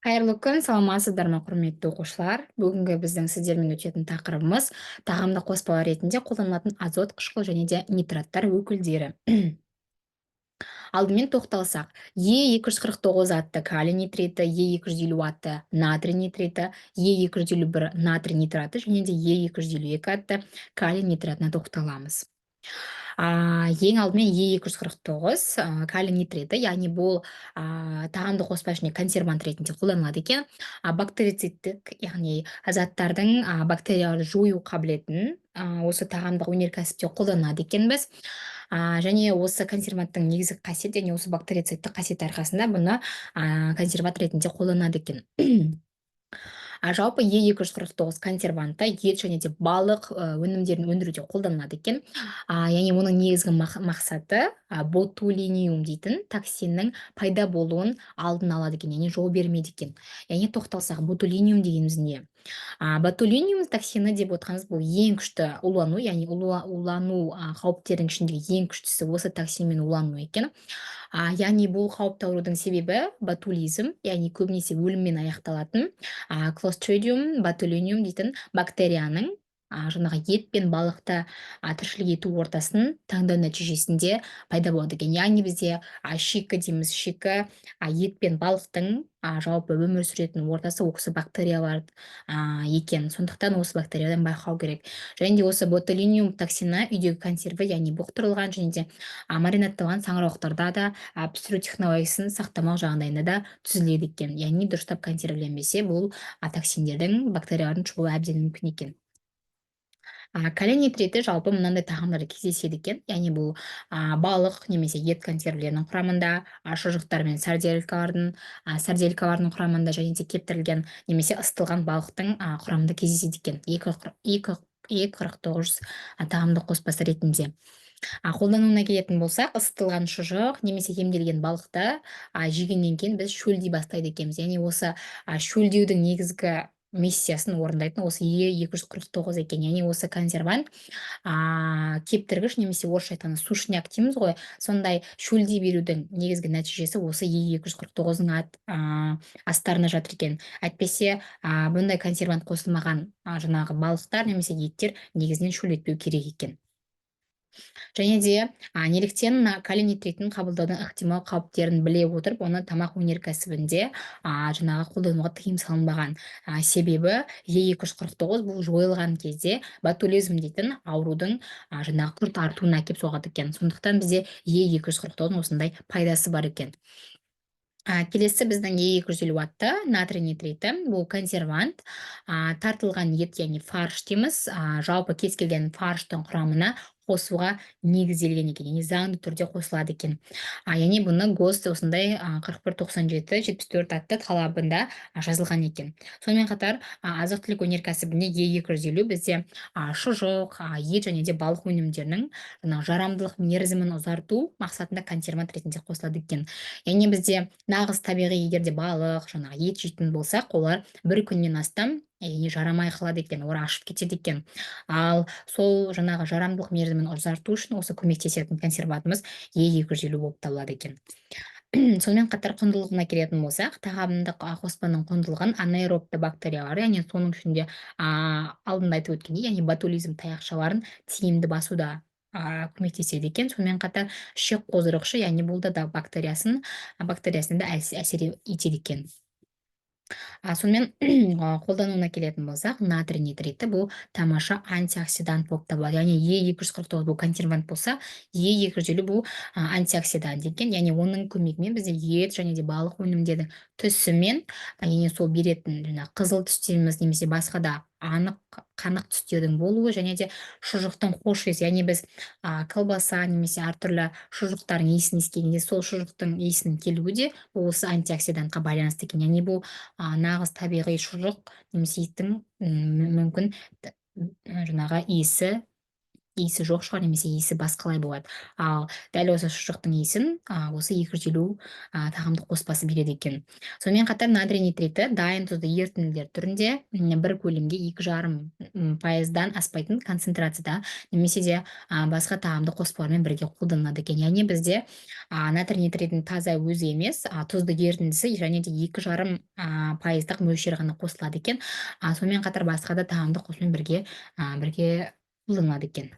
Қайырлы күн, саламатсыздар ма, құрметті оқушылар! Бүгінгі біздің сіздермен өтетін тақырыбымыз: тағамдық қоспалар ретінде қолданылатын азот қышқыл және де нитраттар өкілдері. Алдымен тоқталсақ, Е249 атты калий нитриті, Е250 атты натрий нитриті, Е251 натрий нитраты және де Е252 атты калий нитратына тоқталамыз. Ең алдымен Е249 калий нитриті, яғни бұл тағамдық қоспа ішінде консервант ретінде қолданылады екен. Бактерицидтік, яғни заттардың бактерияларды жою қабілетін осы тағамдық өнеркәсіпте қолданады екенбіз. Және осы консерванттың негізгі қасиеті, яғни осы бактерицидтік қасиеті арқасында бұны консервант ретінде қолданады екен. Жалпы Е249 консерванты ет және де балық өнімдерін өндіруде қолданылады екен. Яғни оның негізгі мақсаты ботулиниум дейтін токсиннің пайда болуын алдын алады екен, яғни жол бермейді екен. Яғни тоқталсақ, ботулиниум дегеніміз не? Ботулиниум токсині деп отырғанымыз бұл ең күшті улану, яғни улану қауіптерінің ішіндегі ең күштісі осы токсинмен улану екен. Яғни бұл қауіпті аурудың себебі ботулизм, яғни көбінесе өліммен аяқталатын Clostridium botulinum дейтін бактерияның жаңағы ет пен балықта тіршілік ету ортасын таңдау нәтижесінде пайда болады екен. Яғни бізде шикі дейміз, шикі ет пен балықтың жалпы өмір сүретін ортасы осы бактериялар екен. Сондықтан осы бактериядан байқау керек. Және де осы ботулиниум токсині үйдегі консерві, яғни бұқтырылған және де маринадталған саңырауқұлақтарда да пісіру технологиясын сақтамау жағдайында да түзіледі екен. Яғни дұрыстап консервіленбесе, бұл токсиндердің, бактериялардың шығуы әбден мүмкін екен. Калий нитриті жалпы мынандай тағамдарда кездеседі екен. Яғни бұл балық немесе ет консервілерінің құрамында, шұжықтар мен сарделькалардың құрамында және де кептірілген немесе ысытылған балықтың құрамында кездеседі екен. Е 49 тағамдық қоспасы ретінде. Қолдануына келетін болсақ, ысытылған шұжық немесе емделген балықты жегеннен кейін біз шөлдей бастайды екенбіз. Яғни осы шөлдеудің негізгі миссиясын орындайтын осы Е249 екен. Яғни осы консервант кептіргіш немесе орысша айтқанда сушняк дейміз ғой, сондай шөлдей берудің негізгі нәтижесі осы Е249-ның астарында жатыр екен. Әйтпесе бұндай консервант қосылмаған жаңағы балықтар немесе еттер негізінен шөлдетпеу керек екен. Және де неліктен мына калий нитритін қабылдаудың ықтимал қауіптерін біле отырып, оны тамақ өнеркәсібінде жаңағы қолдануға тыйым салынбаған? Себебі Е249 бұл жойылған кезде ботулизм дейтін аурудың жаңағы күрт артуына әкеліп соғады екен. Сондықтан бізде Е249 осындай пайдасы бар екен. Келесі біздің Е250 атты натрий нитриті. Бұл консервант, тартылған ет, яғни фарш дейміз, жалпы кез келген фарштың құрамына қосуға негізделген екен, яғни заңды түрде қосылады екен. Яғни бұны ГОСТ осындай 4197 74 атты талабында жазылған екен. Сонымен қатар азық түлік өнеркәсібінде Е250 бізде шұжық, ет және де балық өнімдерінің жаңағы жарамдылық мерзімін ұзарту мақсатында консервант ретінде қосылады екен. Яғни бізде нағыз табиғи егер де балық, жаңағы ет жейтін болсақ, олар бір күннен астам, яғни жарамай қалады екен, олар ашып кетеді екен. Ал сол жаңағы жарамдылық мерзімін ұзарту үшін осы көмектесетін консервантымыз Е250 болып табылады екен. Сонымен қатар құндылығына келетін болсақ, тағамдық қоспаның құндылығын анаэробты бактериялар, яғни соның ішінде алдында айтып өткендей, яғни ботулизм таяқшаларын тиімді басуда көмектеседі екен. Сонымен қатар ішек қоздырғышы, яғни бұл да бактериясына да әсер етеді екен. Сонымен қолдануына келетін болсақ, натрий нитриті бұл тамаша антиоксидант болып табылады. Яғни Е249 бұл консервант болса, Е250 бұл антиоксидант екен. Яғни оның көмегімен бізде ет және де балық өнімдерінің түсі мен, яғни сол беретін жаңағы қызыл түс дейміз немесе басқа да анық қанық түстердің болуы және де шұжықтың хош иісі, яғни біз колбаса немесе әртүрлі шұжықтардың иісін иіскегенде, сол шұжықтың иісінің келуі де осы антиоксидантқа байланысты екен. Яғни бұл нағыз табиғи шұжық немесе еттің мүмкін жаңағы иісі. Иісі жоқ шығар немесе иісі басқалай болады. Ал дәл осы шұжықтың иісін осы 250 тағамдық қоспасы береді екен. Сонымен қатар натрий нитриті дайын тұзды ерітінділер түрінде бір көлемге 2,5%-дан аспайтын концентрацияда немесе де басқа тағамдық қоспалармен бірге қолданылады екен. Яғни бізде натрий нитритінің таза өзі емес, тұзды ерітіндісі және де 2,5%-дық мөлшері ғана қосылады екен. Сонымен қатар басқа да тағамдық қоспамен бірге қолданылады екен.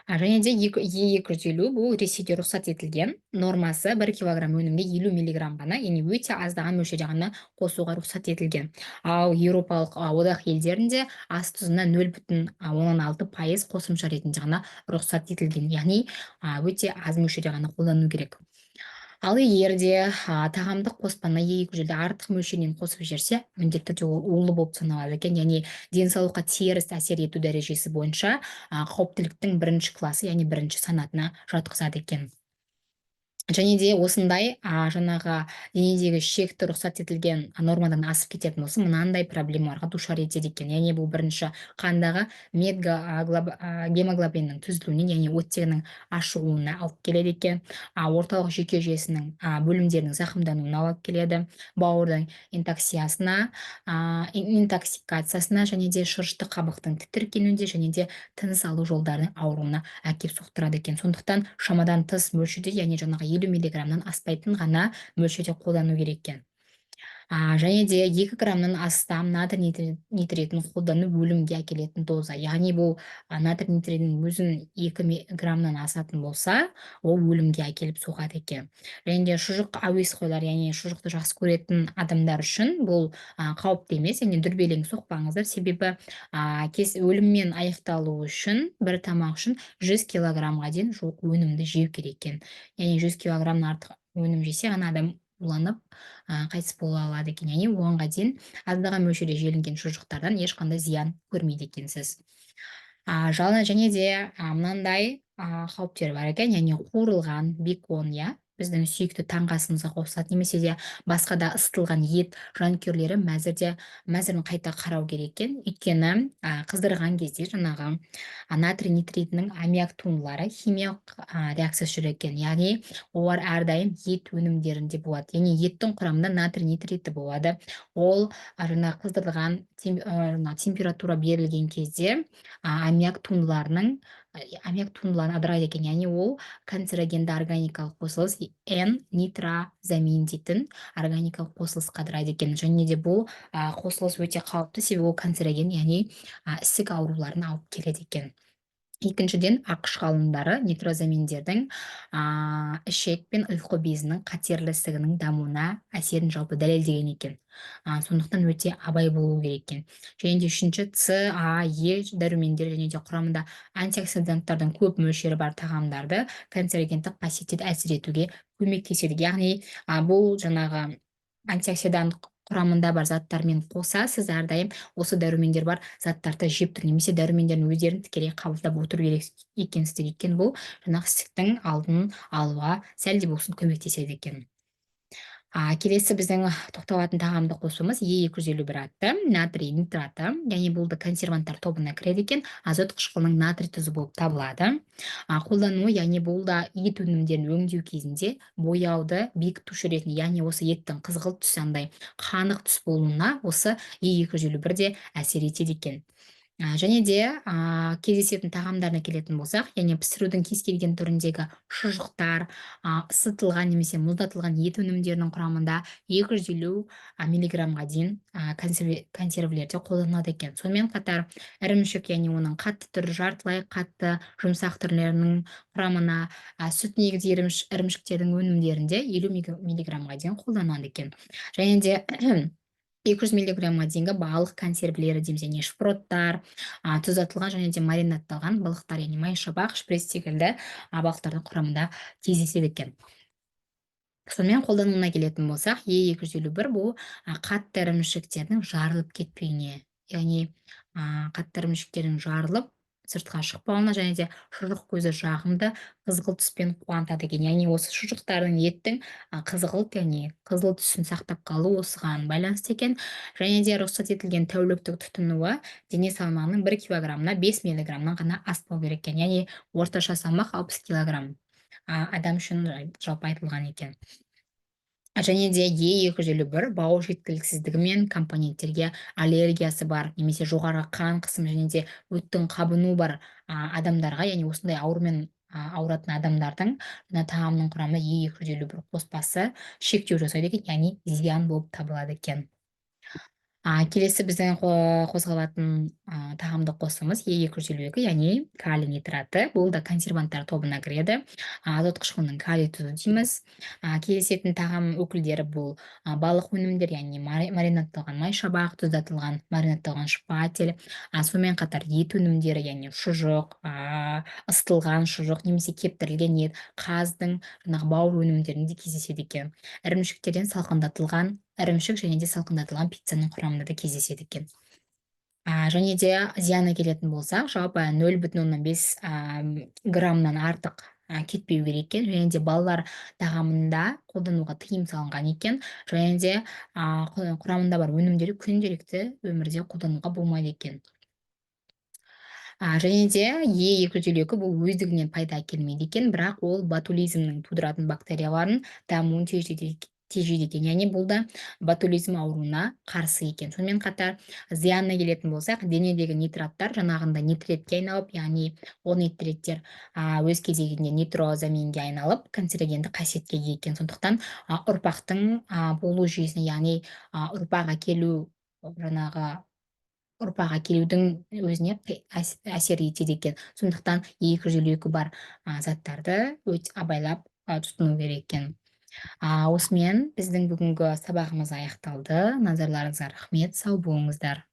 Және де Е 250, бұл Ресейде рұқсат етілген нормасы 1 килограмм өнімге 50 миллиграмм ғана, яғни өте аздаған мөлшерде ғана қосуға рұқсат етілген. Ал Еуропалық одақ елдерінде ас тұзына 0,6% қосымша ретінде ғана рұқсат етілген, яғни өте аз мөлшерде ғана қолдану керек. Ал егер де тағамдық қоспаны Е 250 артық мөлшерінен қосып жіберсе, міндетті түрде ол улы болып саналады екен, яғни денсаулыққа теріс әсер ету дәрежесі бойынша қауіптіліктің бірінші классы, яғни бірінші санатына жатқызады екен. Және де осындай жаңағы денедегі шекті, рұқсат етілген нормадан асып кететін болса, мынандай проблемаларға душар етеді екен. Яғни бұл бірінші қандағы гемоглобиннің түзілуіне, яғни оттегінің ашығуына алып келеді екен, орталық жүйке жүйесінің бөлімдерінің зақымдануына алып келеді, бауырдың интоксиясына, интоксикациясына және де шырышты қабықтың тітіркенуіне және де тыныс алу жолдарының ауруына әкеліп соқтырады екен. Сондықтан шамадан тыс мөлшерде, яғни жаңағы 50 миллиграммнан аспайтын ғана мөлшерде қолдану керек екен. Және де 2 граммнан астам натрий нитритін қолдану өлімге әкелетін доза. Яғни бұл натрий нитритінің өзін 2 граммнан асатын болса, ол өлімге әкеліп соғады екен. Және де шұжық әуесқойлар, яғни шұжықты жақсы көретін адамдар үшін бұл қауіпті емес, яғни дүрбелең соқпаңыздар, себебі өліммен аяқталу үшін бір тамақ үшін 100 килограммға дейін жуық өнімді жеу керек екен. Яғни 100 килограммнан артық өнім жесе ғана адам уланып, қайтыс бола алады екен. Яғни оғанға дейін аздаған мөлшерде желінген шұжықтардан ешқандай зиян көрмейді екенсіз. Және де мынандай қауіптер бар екен, яғни қуырылған бекон, иә, біздің сүйікті таңғы асымызға қосылады, немесе де басқа да ысытылған ет жанкүйерлері мәзірін қайта қарау керек екен. Өйткені қыздырған кезде жаңағы натрий нитритінің аммиак туындылары химиялық реакция жүреді екен. Яғни олар әрдайым ет өнімдерінде болады, яғни еттің құрамында натрий нитриті болады. Ол жаңағы қыздырылған температура берілген кезде аммиак туындыларын ыдырайды екен. Яғни ол канцерогенді органикалық қосылыс N нитрозамин дейтін органикалық қосылысқа ыдырайды екен. Және де бұл қосылыс өте қауіпті, себебі ол канцероген, яғни ісік ауруларын алып келеді екен. Екіншіден, АҚШ ғалымдары нитрозаминдердің ішек пен ұйқы безінің қатерлі ісігінің дамуына әсерін жалпы дәлелдеген екен. Сондықтан өте абай болу керек екен. Және де үшінші, С, А, Е дәрумендері және де құрамында антиоксиданттардың көп мөлшері бар тағамдарды канцерогендік қасиеттен әсер етуге көмектеседі. Яғни бұл жаңағы антиоксидант құрамында бар заттармен қоса сіз әрдайым осы дәрумендер бар заттарды жеп тұр немесе дәрумендердің өздерін тікелей қабылдап отыру керек екенсіздер. Өйткені бұл жаңағы ісіктің алдын алуға сәл де болсын көмектеседі екен. Келесі біздің тоқталатын тағамдық қосуымыз Е 251 атты натрий нитраты, яғни бұл да консерванттар тобына кіреді екен, азот қышқылының натрий тұзы болып табылады. Қолдануы, яғни бұл да ет өнімдерін өңдеу кезінде бояуды бекітуші ретінде, яғни осы еттің қызғылт түсі, андай қанық түс болуына осы Е 251 де әсер етеді екен. Және де кездесетін тағамдарына келетін болсақ, яғни пісірудің кез келген түріндегі шұжықтар, ысытылған немесе мұздатылған ет өнімдерінің құрамында 250 миллиграммға дейін консервілерде қолданылады екен. Сонымен қатар ірімшік, яғни оның қатты түрі, жартылай қатты, жұмсақ түрлерінің құрамына, сүт негізді ірімшіктердің өнімдерінде 50 миллиграммға дейін қолданылады екен. Және де 200 миллиграммға дейінгі балық консервілері дейміз, яғни шпроттар, тұздатылған және де маринадталған балықтар, яғни майшабақ, шприц секілді балықтардың құрамында кездеседі екен. Сонымен, қолдануына келетін болсақ, Е 251 бұл қатты ірімшіктердің жарылып кетпеуіне, яғни қатты ірімшіктердің жарылып Сыртқа шықпауына және де шұжық көзі жағымды қызғылт түспен қуантады екен. Яғни осы шұжықтардың, еттің қызғылт, яғни қызыл түсін сақтап қалу осыған байланысты екен. Және де рұқсат етілген тәуліктік тұтынуы дене салмағының 1 килограммына 5 миллиграммнан ғана аспау керек екен. Яғни орташа салмақ 60 килограмм адам үшін жалпы айтылған екен. Және де Е251 бауыр жеткіліксіздігі мен компоненттерге аллергиясы бар немесе жоғары қан қысымы және де өттің қабынуы бар адамдарға, яғни осындай аурумен ауыратын адамдардың мына тағамның құрамында Е251 қоспасы шектеу жасайды екен, яғни зиян болып табылады екен. Келесі біздің қозғалатын тағамдық қосымыз Е252, яғни калий нитраты. Бұл да консерванттар тобына кіреді. Азот қышқылының калий тұзы дейміз. Кездесетін тағам өкілдері бұл балық өнімдері, яғни маринадталған майшабақ, тұздатылған маринадталған шпатель, сонымен қатар ет өнімдері, яғни шұжық, ысытылған шұжық немесе кептірілген ет, қаздың жаңағы бауыр өнімдерінде кездеседі екен. Ірімшіктерден салқындатылған ірімшік және де салқындатылған пиццаның құрамында да кездеседі екен. Және де зияны келетін болсақ, жалпы 0,5 граммнан артық кетпеу керек екен және де балалар тағамында қолдануға тыйым салынған екен. Және де құрамында бар өнімдерді күнделікті өмірде қолдануға болмайды екен. Және де Е252 бұл өздігінен пайда әкелмейді екен, бірақ ол ботулизмнің тудыратын бактерияларын дамуын тежейді екен. Яғни бұл да ботулизм ауруына қарсы екен. Сонымен қатар зиянына келетін болсақ, денедегі нитраттар жаңағындай нитритке айналып, яғни ол нитриттер өз кезегінде нитрозаминге айналып, канцерогенді қасиетке ие екен. Сондықтан ұрпақтың болу жүйесіне, яғни ұрпақ әкелу, жаңағы ұрпақ әкелудің өзіне әсер етеді екен. Сондықтан 252 бар заттарды өте абайлап тұтыну керек екен. Осымен біздің бүгінгі сабағымыз аяқталды. Назарларыңызға рахмет, сау болыңыздар.